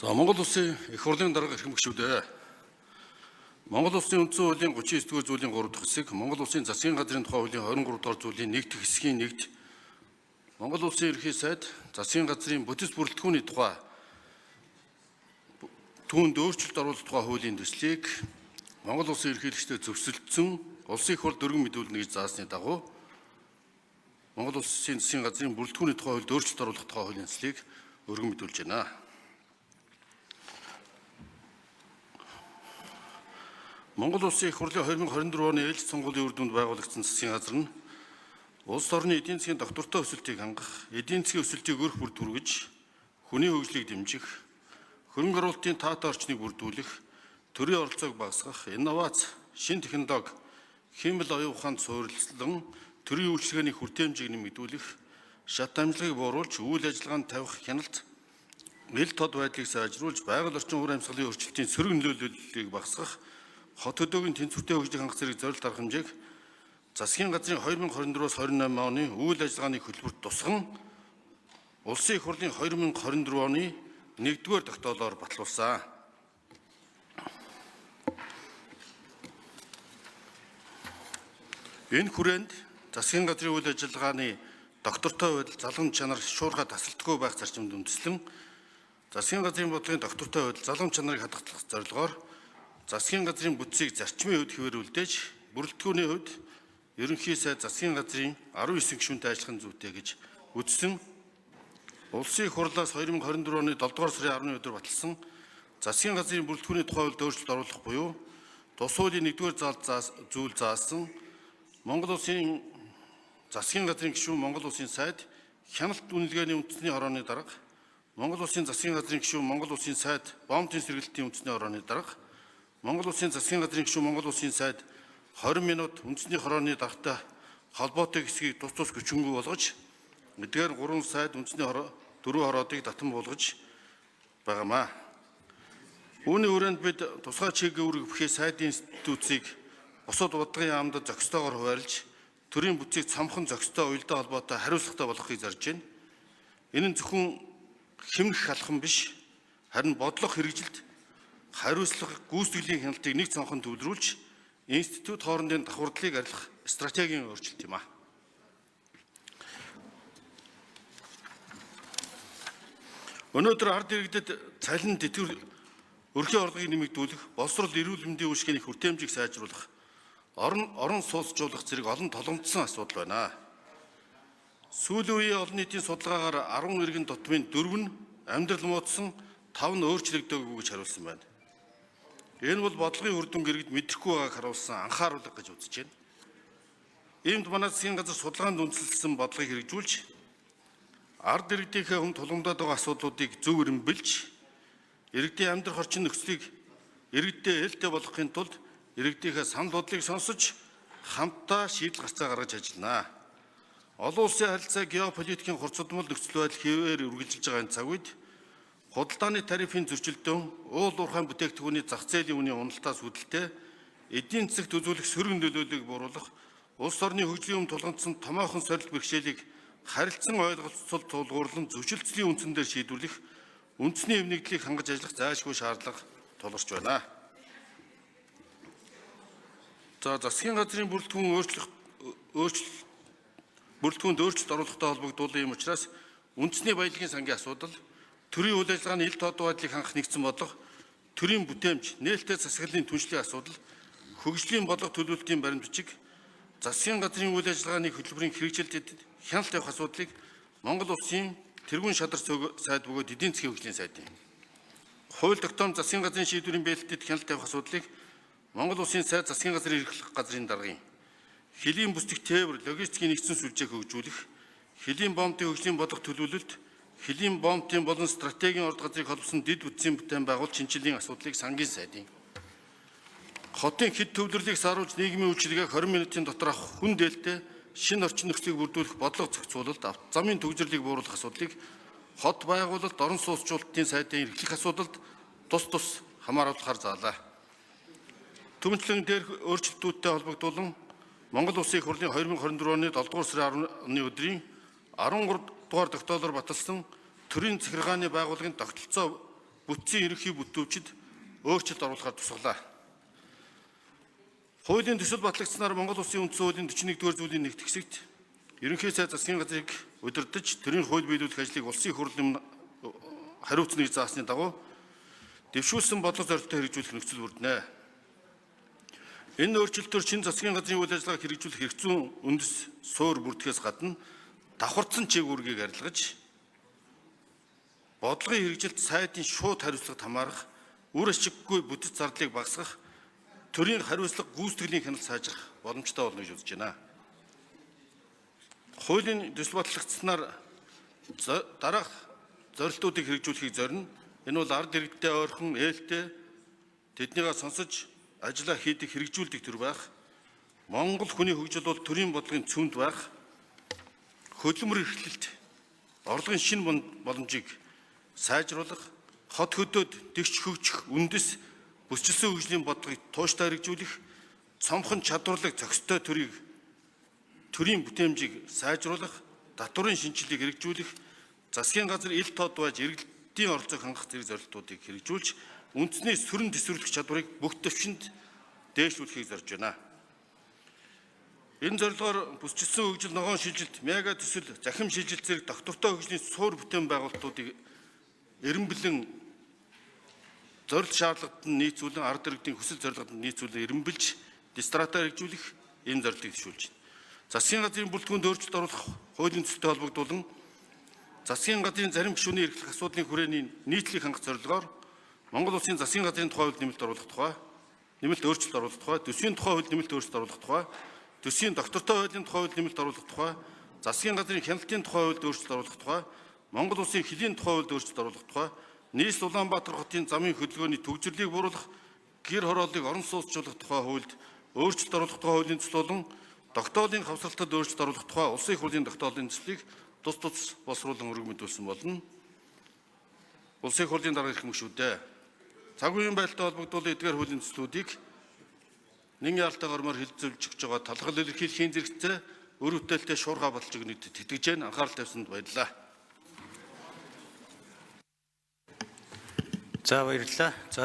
За, Монгол Улсын их хурлын дарга эрхэм гишүүдээ. Монгол Улсын үндсэн хуулийн 39 дугаар зүйлийн 3 дахь хэсэг, Монгол Улсын засгийн газрын тухай хуулийн 23 дугаар зүйлийн 1 дахь хэсгийн 1-т Монгол Улсын ерөнхий сайд засгийн газрын бүтэц бүрэлдэхүүний тухай түүнд өөрчлөлт оруулах тухай хуулийн төслийг Монгол Улсын ерөнхийлөгчдөд зөвшөөрсөн Улсын их хурл дөрвөн мэдүүлнэ гэж заасны дагуу Монгол Улсын засгийн газрын бүрэлдэхүүний тухай хуульд өөрчлөлт оруулах тухай хуулийн төслийг өргөн мэдүүлж байна. Монгол Улсын их хурлын 2024 оны ээлжит сонгуулийн үр дүнд байгуулагдсан засгийн газар нь улс орны эдийн засгийн доктортой өсөлтийг хангах, эдийн засгийн өсөлтийг өрх бүрд хүргэж, хүний хөгжлийг дэмжих, хөрөнгө оруулалтын таатай орчныг бүрдүүлэх, төрийн оролцоог багасгах, инновац, шинэ технологи, хиймэл оюун ухаанд суурилсан төрийн үйлчилгээний хүртээмжийг нэмэгдүүлэх, шат амжилтыг бууруулж, үйл ажиллагаанд тавих хяналт, ил тод байдлыг сайжруулж, байгаль орчин уур амьсгалын өөрчлөлтийн сөрөг нөлөөллийг багасгах, хот хөдөөгийн тэнцвэртэй хөгжлийг хангах зэрэг зорилт арга хэмжээг засгийн газрын 2024-аас 28 оны үйл ажиллагааны хөтөлбөрт тусган Улсын их хурлын 2024 оны 1-р тогтоолоор батлуулсан. Энэ хүрээнд засгийн газрын үйл ажиллагааны доктортой байдал, залгам чанар шуурхай тасралтгүй байх зарчимд үндэслэн засгийн газрын бодлогын доктортой байдал, залгам чанарыг хадгалах зорилгоор засгийн газрын бүтцийг зарчмын хувьд хэвээр үлдээж, бүрэлдэхүүний хувьд ерөнхий сайд засгийн газрын 19 гишүүнтэй ажиллах нь зүйтэй гэж үзсэн. Улсын их хурлаас 2024 оны 7 дугаар сарын 10-ны өдөр баталсан засгийн газрын бүрэлдэхүүний тухай хуульд өөрчлөлт оруулах буюу тус хуулийн 1-р зүйл заасан Монгол Улсын засгийн газрын гишүүн Монгол Улсын сайд хяналт үнэлгээний үндэсний хорооны дарга, Монгол Улсын засгийн газрын гишүүн Монгол Улсын сайд бомбын сэргэлтийн үндэсний хорооны дарга, Монгол Улсын засгийн газрын гишүүн Монгол Улсын сайд 20 минут үндэсний хорооны даргатай холбоотой хэсгийг тус тус хүчингүй болгож, эдгээр 3 сайд үндэсний хороо 4 хороодыг татан буулгаж байгаамаа. Үүний хүрээнд бид тусгай чиглэл үүрэг бүхий сайдын институцийг бусад бодлогын яамд зохистойгоор хуваарлж, төрийн бүтцийг цамхан зохистой уялдаа холбоотой хариуцлагатай болгохыг зорж байна. Энэ нь зөвхөн хэмнэх алхам биш, харин бодлого хэрэгжилд хариуцлага гүйцэтгэлийн хяналтыг нэг цонхон төвлөрүүлж, институт хоорондын давхардлыг арилгах стратегийн өөрчлөлт юм а. Өнөөдөр ард иргэдэд цалин тэтгэвэр өрхийн орлогыг нэмэгдүүлэх, боловсрол эрүүл мэндийн үйлчилгээний хүртээмжийг сайжруулах, орон сууцжуулах зэрэг олон толгомдсон асуудал байна. Сүүлийн үеийн олон нийтийн судалгаагаар 10 иргэн дутмын 4 нь амьдрал муудсан, 5 нь өөрчлөгдөөгүй гэж хариулсан байна. Энэ бол бодлогын үр дүнг иргэд мэдэхгүй байгааг харуулсан анхааруулга гэж үзэж байна. Иймд манай засгийн газар судалгаанд үндэслэсэн бодлогыг хэрэгжүүлж, ард иргэдийнхээ хүн тулгамдаад байгаа асуудлуудыг зөв эренбэлж, иргэдийн амьдрах орчин нөхцөлийг иргэдээ ээлтэй болгохын тулд иргэдийнхээ санал бодлыг сонсож, хамтдаа шийдэл гарцаа гаргаж ажиллана. Олон улсын харилцаа геополитикийн хурцдмал нөхцөл байдал хэвээр үргэлжилж байгаа энэ цаг үед худалдааны тарифын зөрчилдөөн, уул уурхайн бүтээгдэхүүний зах зээлийн үнийн уналтаас үүдэлтэй эдийн засагт үзүүлэх сөрөг нөлөөллийг бууруулах, улс орны хөгжлийн өмнө тулгамдсан томоохон сорилт бэрхшээлийг харилцан ойлголцол тулгуурлан зөвшөлтслийн үндсэн дээр шийдвэрлэх, үндэсний эв нэгдлийг хангаж ажиллах зайлшгүй шаардлага тулгарч байна. За, засгийн газрын бүрэлдэхүүн өөрчлөх өөрчлөлт бүрэлдэхүүнд өөрчлөлт оруулахтай холбогдуулсан юм учраас үндэсний баялагын сангийн асуудал, төрийн үйл ажиллагааны ил тод байдлыг хангах нэгдсэн бодлого, төрийн бүтээмж, нээлттэй засаглалын түншлэлийн асуудал, хөгжлийн бодлого төлөвлөлтийн баримт бичиг, засгийн газрын үйл ажиллагааны хөтөлбөрийн хэрэгжилтэд хяналт тавих асуудлыг Монгол Улсын тэргуун шадар сайд бөгөөд эдийн засгийн хөгжлийн сайдын хууль тогтоом засгийн газрын шийдвэрийн бэлтгэд хяналт тавих асуудлыг Монгол Улсын сайд засгийн газрын эрхлэх газрын даргын хөлийн бүсдэх тээвэр логистикийн нэгдсэн сүлжээг хөгжүүлэх, хөлийн бомбын хөгжлийн бодлого төлөвлөлт, хөлийн бомбын болон стратегийн орд газрыг холбосон дэд бүтцийн бүтээн байгуулалт шинжилгээний асуудлыг сангийн сайдын хотын хэд төвлөрлийг сааруулж нийгмийн үйлчилгээг 20 минутын дотор авах хүн дээлтэй шинэ орчин нөхцөлийг бүрдүүлэх бодлого зохицуулалт, авто замын төгжрлийг бууруулах асуудлыг хот байгуулалт, орон сууцчлалтын сайдын эрхлэх асуудалд тус тус хамааруулахар заалаа. Түмэнчлэн дээрх өөрчлөлтүүдтэй холбогдуулан Монгол Улсын их хурлын 2024 оны 7 дугаар сарын 10-ны өдрийн 13 дугаар тогтоолоор баталсан төрийн захиргааны байгууллагын тогтолцоо бүтцийн ерөнхий бүтээвчид өөрчлөлт оруулахаар тусгалаа. Хуулийн төсөл батлагдсанаар Монгол Улсын үндсэн хуулийн 41-р зүйлийн нэгт хэсэгт ерөнхий сайд засгийн газрыг удирдах төрийн хууль биелүүлэх ажлыг улсын их хурлын хариуцна гэж заасны дагуу дэвшүүлсэн бодлого зорилттой хэрэгжүүлэх нөхцөл бүрднэ. Энэ өөрчлөлтөөр шинэ засгийн газрын үйл ажиллагааг хэрэгжүүлэх хэрэгцүүн үндэс суур бүрдэхээс гадна давхарцсан чиг үүргийг арилгаж бодлогын хэрэгжилт сайдын шууд хариуцлагад хамаарах үр ашиггүй бүтэц зардлыг багасгах төрийн хариуцлага гүйцэтгэлийн хяналт сайжрах боломжтой болно гэж үзэж байна. Хуулийн төсөл батлагдсанаар дараах зорилтуудыг хэрэгжүүлэхийг зорино. Энэ бол ард иргэдтэй ойрхон, ээлтэй тэднийгээ сонсож ажлаа хийдэг хэрэгжүүлдэг төр байх. Монгол хүний хөгжил бол төрийн бодлогын цөмд байх. Хөдөлмөр эрхлэлт орлогын шинэ боломжийг сайжруулах, хот хөдөөд дэвч хөгжих үндэс бүсчилсэн хөгжлийн бодлогыг тууштай хэрэгжүүлэх, цомхон чадварлаг зохистой төрийг төрийн бүтээмжийг сайжруулах, татварын шинжилгээг хэрэгжүүлэх, засгийн газар ил тод байж иргэдийн оролцоог хангах зэрэг зорилтуудыг хэрэгжүүлж, үндэсний сүрэн төсвөрлөх чадварыг бүх төвшөнд дээшлүүлэхийг зорж байна. Энэ зорилгоор бүсчилсэн хөгжил, ногоон шилжилт, мега төсөл, захим шилжилт зэрэг доктортой хөгжлийн суур бүтээн байгуулалтуудыг эренбэлэн зорилт шаардлагад нь нийцүүлэн ард иргэдийн хүсэл зорилгод нь нийцүүлэн эренбэлж дистратаар хэрэгжүүлэх ийм зорилтыг төвшүүлж байна. Засгийн газрын бүрэлдэхүүнд өөрчлөлт оруулах хуулийн төсөлтэй холбогдуулан засгийн газрын зарим гишүүний эрхлэх асуудлын хүрээний нийтлэлийг хангах зорилгоор Монгол Улсын засгийн газрын тухай хуульд нэмэлт оруулах тухай, нэмэлт өөрчлөлт оруулах тухай, төсвийн тухай хуульд нэмэлт өөрчлөлт оруулах тухай, төсвийн доктортой хуулийн тухай хуульд нэмэлт оруулах тухай, засгийн газрын хяналтын тухай хуульд өөрчлөлт оруулах тухай, Монгол Улсын хөлийн тухай хуульд өөрчлөлт оруулах тухай, нийслэл Улаанбаатар хотын замын хөдөлгөөний төгжрлийг бууруулах, гэр хорооллыг орон сууцчлах тухай хуульд өөрчлөлт оруулах тухай хуулийн төсөл болон тогтоолын хавсралтад өөрчлөлт оруулах тухай Улсын их хурлын тогтоолын төслийг тус тус боловсруулан өргөн мэдүүлсэн болно. Улсын их хурлын дарга эрхэм гишүүдээ. Цаг үеийн байдалтай холбогдуулан эдгээр хуулийн төслүүдийг нэн яалтай гормоор хэлэлцүүлж өгч байгаа талархал илэрхийлэхийн зэрэгцээ өр бүтээлтэй шуурхай баталж өгнө гэдэгт итгэж байна. Анхаарал тавьсанд баярлалаа. За баярлалаа. За